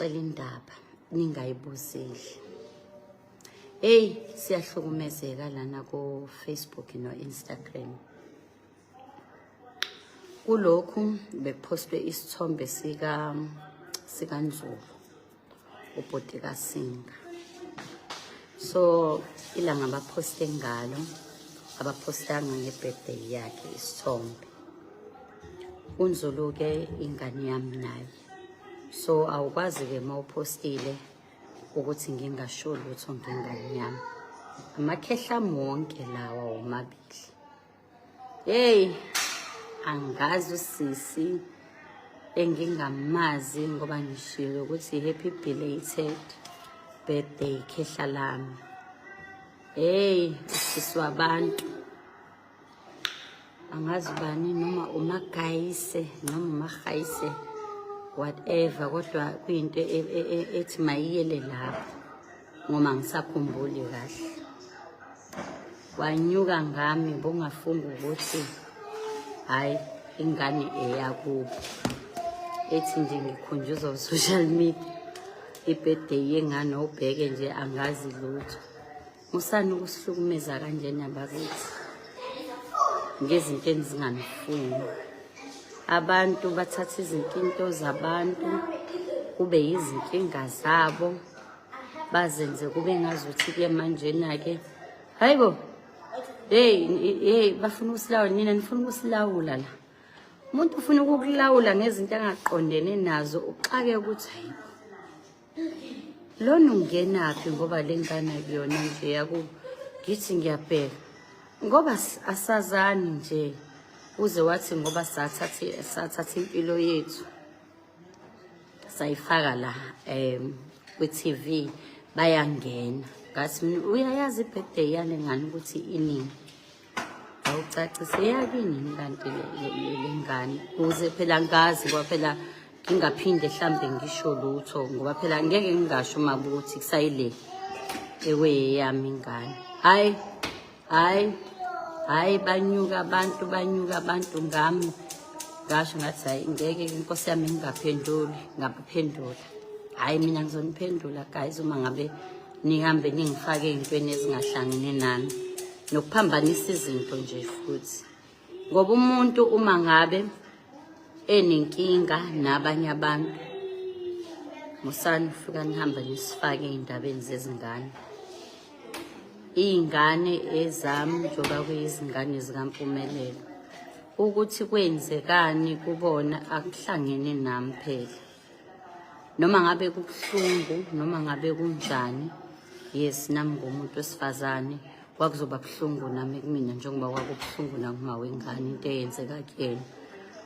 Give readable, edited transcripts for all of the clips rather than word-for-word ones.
Cela indaba ningayibuzeli. Hey, siyahlukumezeka lana ku Facebook no Instagram. Kulokhu bekuphostwe isithombe sika sikaNzulu ubhuti kaSinga. So ilanga abaphoste ngalo abaphostanga ngebirthday yakhe isithombe. UNzulu ke ingane yami naye. So awukwazi ke uma uphostile ukuthi ngingasho lutho ngengane yami. Amakhehla ami wonke lawa womabili. Hey, angazi usisi engingamazi ngoba ngishilo ukuthi happy belated birthday khehla lami. Hey, usisi wabantu. Angazi bani noma umagayise noma umahayise whatever kodwa kuyinto e, e, e, ethi mayiyele lapho ngoba ngisakhumbuli kahle. Wanyuka ngami bongafunga ukuthi hayi ingane eyakubo ethi nje ngikhunjuzwa social media ibirthday yengane ubheke nje angazi lutho. Musani ukusihlukumeza kanjena bakithi ngezinto enizinganifuni. Abantu bathatha izinkinto zabantu kube yizinkinga zabo bazenze kube ngazuthi-ke manjena-ke hayi bo hey hey bafuna ukusilawula nina nifuna ukusilawula la umuntu ufuna ukukulawula ngezinto angaqondene nazo uxake ukuthi hayi Lona ungenaphi ngoba le ngane akuyona nje yakubo ngithi ngiyabheka ngoba asazani nje uze wathi ngoba sathatha sathatha impilo yethu sayifaka la um kwi-TV bayangena ngathi mina uyayazi i-birthday yale ngane ukuthi inini awucacise eyakini kanti le ngane kuze phela ngazi ngoba phela ngingaphinde hlambe ngisho lutho ngoba phela ngeke ngingasho uma ukuthi kusayile eweyami ingane. Hayi hayi hayi, banyuka abantu, banyuka abantu ngami, ngasho ngathi hayi ngeke inkosi yami ngingaphenduli, ngabaphendula. Hhayi mina ngizoniphendula guys uma ngabe nihambe ningifake ey'ntweni ezingahlangene nami nokuphambanisa izinto nje futhi ngoba umuntu uma ngabe enenkinga nabanye abantu musani ufika nihambe nisifake ey'ndabeni zezingane. Iy'ngane ezami njengoba kuyizingane zikaMpumelelo ukuthi kwenzekani kubona akuhlangene nami phela. Noma ngabe kubuhlungu noma ngabe kunjani, yes nami ngumuntu wesifazane kwakuzoba buhlungu nami kumina njengoba kwakubuhlungu nakuma wengane into eyenzeka kuyena.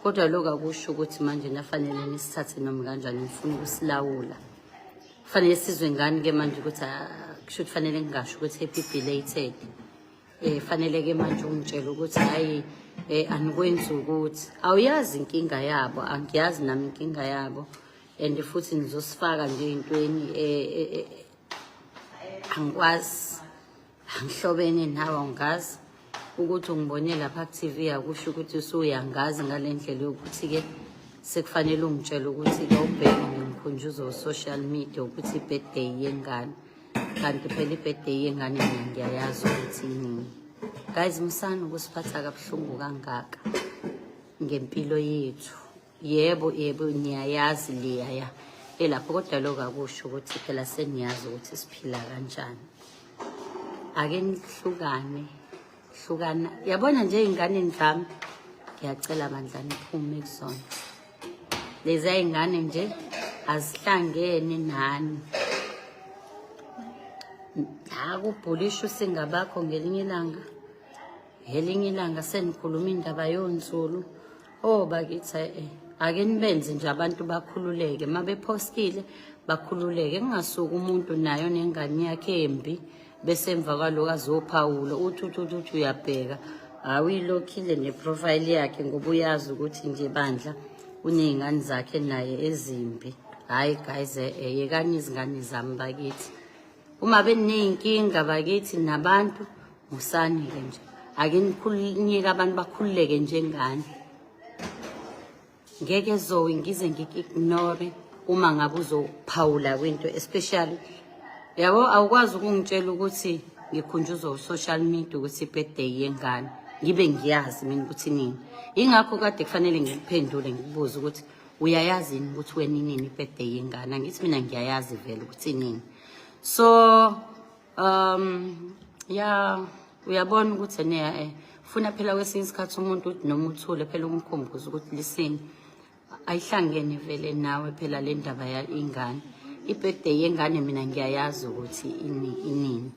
Kodwa lokho akusho ukuthi manje nafanele nisithathe noma kanjani nifuna ukusilawula. Kufanele sizwe ngani ke manje ukuthi ah, kusho ukuthi fanele ngingasho ukuthi happy belated. Eh fanele ke manje ungitshela ukuthi hayi eh anikwenzi ukuthi awuyazi inkinga yabo, angiyazi nami inkinga yabo and futhi nizosifaka nje ey'ntweni eh, eh, eh, angikwazi angihlobene nawe angazi ukuthi ungibone lapha ku-TV akusho ukuthi usuyangazi ngale ndlela yokuthi-ke sekufanele ungitshele ukuthi-ke ubheke ngikhunjuzwa u-social media ukuthi i-birthday yengane kanti phela i-birthday yengane mina ngiyayazi ukuthi inini. Guys musani ukusiphatha kabuhlungu kangaka ngempilo yethu. Yebo yebo niyayazi leyaya elapho kodwa lokho akusho ukuthi phela seniyazi ukuthi siphila kanjani. Ake nihlukane hlukana yabona nje ey'nganeni zami ngiyacela bandla niphume kuzona lezi ay'ngane nje azihlangene nani akubhulisha usingabakho ngelinye ilanga ngelinye ilanga senikhuluma indaba yonzulu. Oh bakithi eh ake nibenze nje abantu bakhululeke uma bephostile bakhululeke kungasuki umuntu nayo nengane yakhe embi bese emva kwaloko azophawula uthi uthi uthi uthi uyabheka awuyilokhile neprofile yakhe ngoba uyazi ukuthi nje bandla uney'ngane zakhe naye ezimbi. Hhayi guys eh, eh yekani izingane zami bakithi. Uma beney'nkinga bakithi nabantu musani-ke nje ake nikhulunike abantu bakhululeke njengani. Ngeke Zoe ngize ngik-ignore Uma ngabe uzophawula kwinto, especially, yabo, awukwazi ukungitshela ukuthi ngikhunjuzwa u-social media ukuthi i-birthday yengane, ngibe ngiyazi mina ukuthi nini. Ingakho kade kufanele ngikuphendule, ngikubuze ukuthi uyayazi yini ukuthi wena inini i-birthday yengane. Angithi mina ngiyayazi vele ukuthi inini. So ya, uyabona ukuthi ene funa phela kwesinye isikhathi umuntu uthi noma uthule phela, umkhumbuze ukuthi, listen, ayihlangene vele nawe phela le ndaba ya ingane, i-birthday yengane. Mina ngiyayazi ukuthi inini.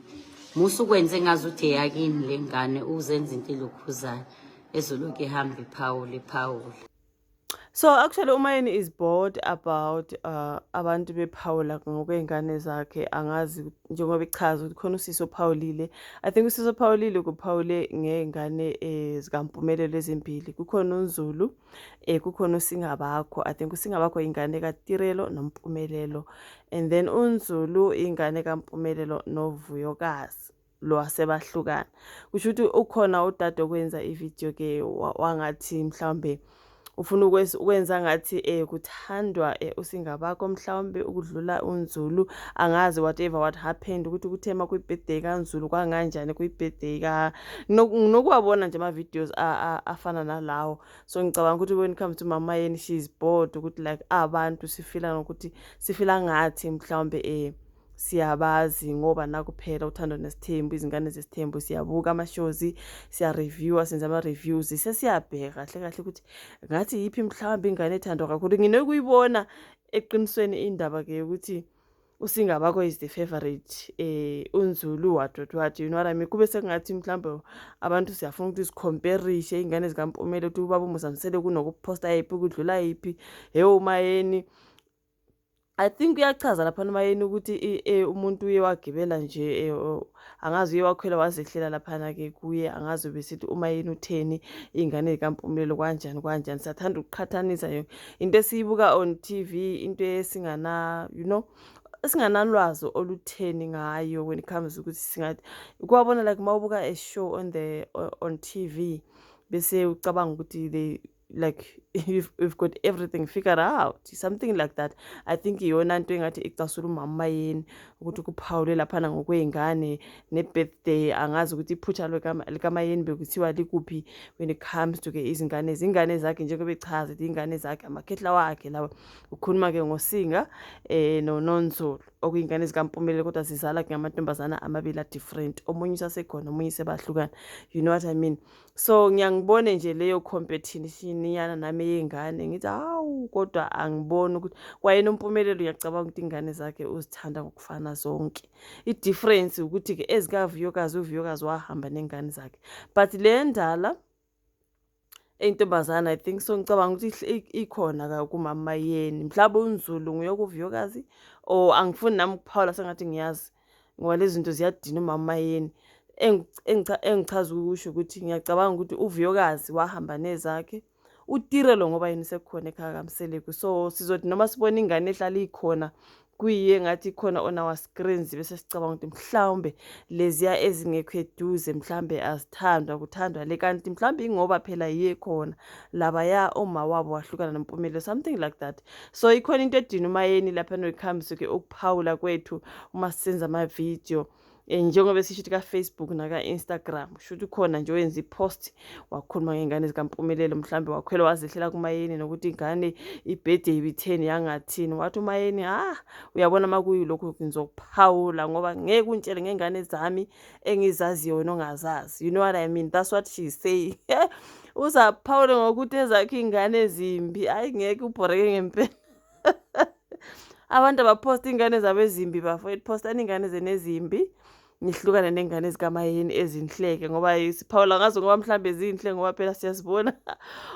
Musa ukwenze ngazuthi eyakini le ngane, uzenza into elokhuzayo ezolokhu ihamba iphawula iphawula. So actually uMayeni is bored about abantu bephawula ngokwey'ngane zakhe. Angazi, njengoba ichaza ukuthi khona usisi ophawulile. I think usisi ophawulile kuphawule ngey'ngane zikaMpumelelo ezimbili. Kukhona uNzulu, kukhona uSingabakho. I think uSingabakho ingane kaTirelo noMpumelelo. And then uNzulu ingane kaMpumelelo noVuyokazi lo asebahlukana. Kusho ukuthi ukhona udade okwenza ividiyo ke wangathi mhlawumbe ufuna ukwenza ngathi kuthandwa uSingabakho mhlawumbe ukudlula uNzulu. Angazi, whatever what happened, ukuthi kuthema kwi-birthday kaNzulu kwanganjani, kwi-birthday ka nginokuwabona nje ama-videos afana nalawo. So ngicabanga ukuthi when it comes to Mama Yeni, she is bored ukuthi like abantu sifila ngokuthi sifila ngathi mhlawumbe siyabazi, ngoba nakuphela Uthando Nesithembu, Izingane Zesithembu, siyabuka ama-shows, siya-reviewa, senza ama-reviews, sesiyabheka kahle kahle ukuthi ngathi yiphi mhlawumbe ingane ethandwa kakhulu. Nginokuyibona eqinisweni indaba-ke ukuthi uSingabakho is the favorite, uNzulu, what what what, you know what I mean? Kube sekungathi mhlawumbe abantu siyafuna ukuthi sicomparishe iy'ngane zikaMpumelelo, ukuthi ubaba uMusa Mseleku kunokuphosta yiphi ukudlula yiphi. Hewu, Mayeni, I think uyachaza laphana uMayeni ukuthi umuntu uye wagibela nje, angazi, uye wakhwela wazehlela laphana-ke kuye. Angazi besithi uMayeni utheni, iy'ngane zikaMpumelelo kanjani kanjani. Siyathanda ukuqhathanisa nje into esiyibuka on TV, into esingana you know esinganalwazi olutheni ngayo when it comes ukuthi singathi kuwabona, like mawubuka a show on TV bese ucabanga ukuthi they like you've got everything figured out, something like that. I think iyona nto engathi icasula umama Mayeni, ukuthi kuphawule laphana ngokwey'ngane ne-birthday. Angazi ukuthi iphutha likaMayeni bekuthiwa likuphi when it comes to-ke izingane, izingane zakhe, njengoba echaza ukuthi iy'ngane zakhe, amakhehla wakhe lawa. Ukhuluma-ke ngoSinga noNzulu, okuyingane zikaMpumelelo, kodwa zizala-ke ngamantombazana amabili a-different, omunye usasekhona, omunye sebahlukana, you know what I mean? So ngiyangibone nje leyo competition yana nami ey'ngane, ngithi hawu, kodwa angiboni ukuthi kwayena uMpumelelo uyacabanga ukuthi ingane zakhe uzithanda ngokufana zonke. I-difference ukuthi-ke ezikaVuyokazi, uVuyokazi wahamba ney'ngane zakhe, but le ndala eyintombazana, I think so, ngicabanga ukuthi ikhona kumama Mayeni, mhlawumbe uNzulu nguye kuVuyokazi, or angifuni nami ukuphawula sengathi ngiyazi, ngoba lezi zinto ziyadina umama Mayeni. Engichaza ukusho ukuthi ngiyacabanga ukuthi uVuyokazi wahamba nezakhe, uTirelo ngoba yena sekukhona ekhaya kaMseleku. So sizothi noma sibona ingane ehlala ikhona, kuyiye ngathi ikhona on our screens, bese sicabanga ukuthi mhlawumbe leziya ezingekho eduze mhlawumbe azithandwa, kuthandwa le, kanti mhlawumbe ingoba phela yiye khona, labaya oma wabo wahlukana noMpumelelo, something like that. So ikhona into edina uMayeni lapha when it comes to-ke ukuphawula kwethu uma sisenza amavidiyo, njengoba sisho ukuthi ka-Facebook naka-Instagram, kusho ukuthi ukhona nje owenza i-post wakhuluma ngey'ngane zikaMpumelelo, mhlawumbe wakhwela wazehlela kuMayeni nokuthi ingane ibhede ibitheni yangathini. Wathi uMayeni, ah, uyabona, uma kuyilokhu ngizokuphawula, ngoba ngeke untshele ngey'ngane zami engizaziyo wena ongazazi, you know what I mean? That's what she's saying. Uzaphawule ngokuthi ezakhe iy'ngane ezimbi. Hhayi, ngeke, ubhoreke ngempela. Abantu abaphosta iy'ngane zabo ezimbi, bafowethu, phostani iy'ngane zenu ezimbi, nihlukane ney'ngane zikaMayeni ezinhleke, ngoba siphawula ngazo ngoba mhlambe zinhle, ngoba phela siyazibona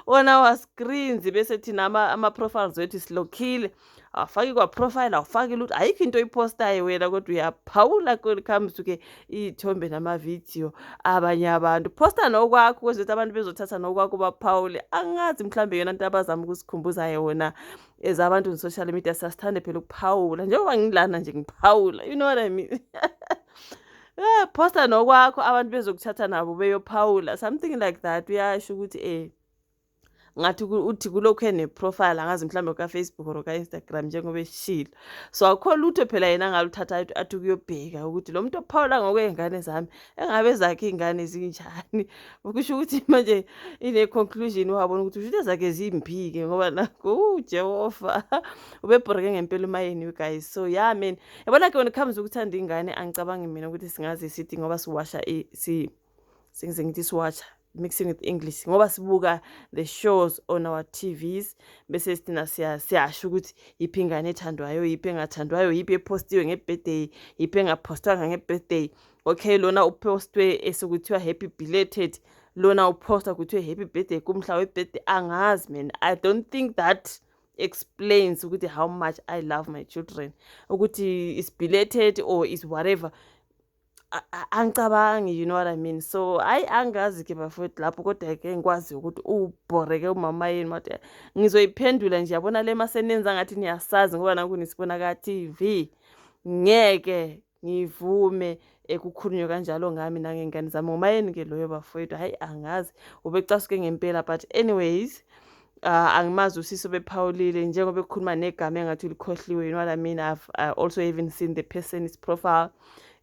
on our screens, bese thina ama-profiles wethu silokhile, awufaki kwa-profile, awufaki lutho, ayikho into oyiphostayo wena, kodwa uyaphawula when it comes to-ke iy'thombe namavidiyo abanye abantu. Phosta nokwakho ukuze ukuthi abantu bezothatha nokwakho baphawule. Angazi, mhlawumbe yona nto abazama ukusikhumbuza yona as abantu on-social media. Siyasithande phela ukuphawula, njengoba ngilana nje ngiphawula, you know what I mean? Phosta nokwakho, abantu bezokuthatha nabo beyophawula, something like that. Uyasho ukuthi Ngathi uthi kulokhu ene-profile, angazi mhlawumbe ka-Facebook or ka-Instagram, njengoba eshilo. So akukho lutho phela yena angaluthatha athi kuyobheka ukuthi lo muntu ophawula ngokwey'ngane zami engabe zakhe iy'ngane zinjani. Kusho ukuthi manje ine-conclusion wabona ukuthi usho ezakhe zimbi-ke, ngoba nakho uJehova ubebhoreke ngempela uMayeni, you guys. So yeah man, yabona-ke, when it comes ukuthanda ingane, angicabangi mina ukuthi singaze sithi ngoba siwasha si sengize ngithi siwatcha, mixing with English, ngoba sibuka the shows on our TVs, bese sithina siyasho ukuthi yiphi ingane ethandwayo, yiphi engathandwayo, yiphi ephostiwe nge-birthday, yiphi engaphostwanga nge-birthday. Okay, lona uphostwe esekuthiwa happy belated, lona uphosta kuthiwe happy birthday kumhla we-birthday. Angazi man, I don't think that explains ukuthi how much I love my children, ukuthi is belated or is whatever. Angicabangi, you know what I mean? So hayi, angazi-ke bafowethu lapho, kodwa-ke ngikwazi ukuthi ubhoreke umama yeni. Mate ngizoyiphendula nje, yabona le masenenza ngathi niyasazi, ngoba naku nisibona ka-TV. Ngeke ngivume ekukhulunywe kanjalo ngami nangey'ngane zami. NguMayeni-ke loyo bafowethu. Hhayi, angazi, ubecasuke ngempela. But anyways, angimazi usisi obephawulile njengoba ekhuluma negama engathi ulikhohliwe, you know what I mean? I've also even seen the person's profile,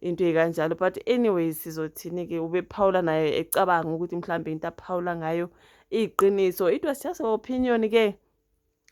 into ey'kanjalo. But anyways, sizothini-ke? Ubephawula naye ecabanga ukuthi mhlawumbe into aphawula ngayo iyiqiniso. It was just opinion-ke,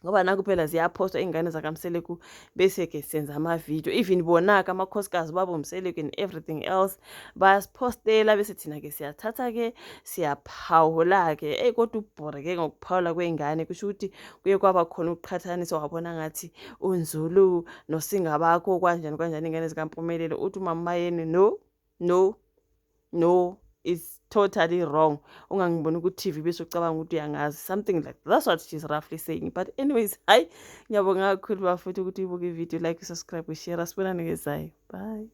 ngoba naku phela ziyaphostwa iy'ngane zakaMseleku, bese-ke senza amavidiyo. Even bona-ke amakhosikazi babo Mseleku and everything else bayasiphostela, bese thina-ke siyathatha-ke siyaphawula-ke. Eyi, kodwa ubhoreke ngokuphawula kwey'ngane. Kusho ukuthi kuye kwaba khona ukuqhathanisa, wabona ngathi uNzulu noSingabakho kanjani kanjani, iy'ngane zikaMpumelelo. Uthi umama Mayeni, no, no, no, is totally wrong. Ungangiboni ku-TV bese ucabanga ukuthi uyangazi, something like that. That's what she's roughly saying. But anyways, hayi, ngiyabonga kakhulu bafowethu ukuthi uyibuke ividiyo. Like, subscribe, share. Sibonane ngezayo. Bye.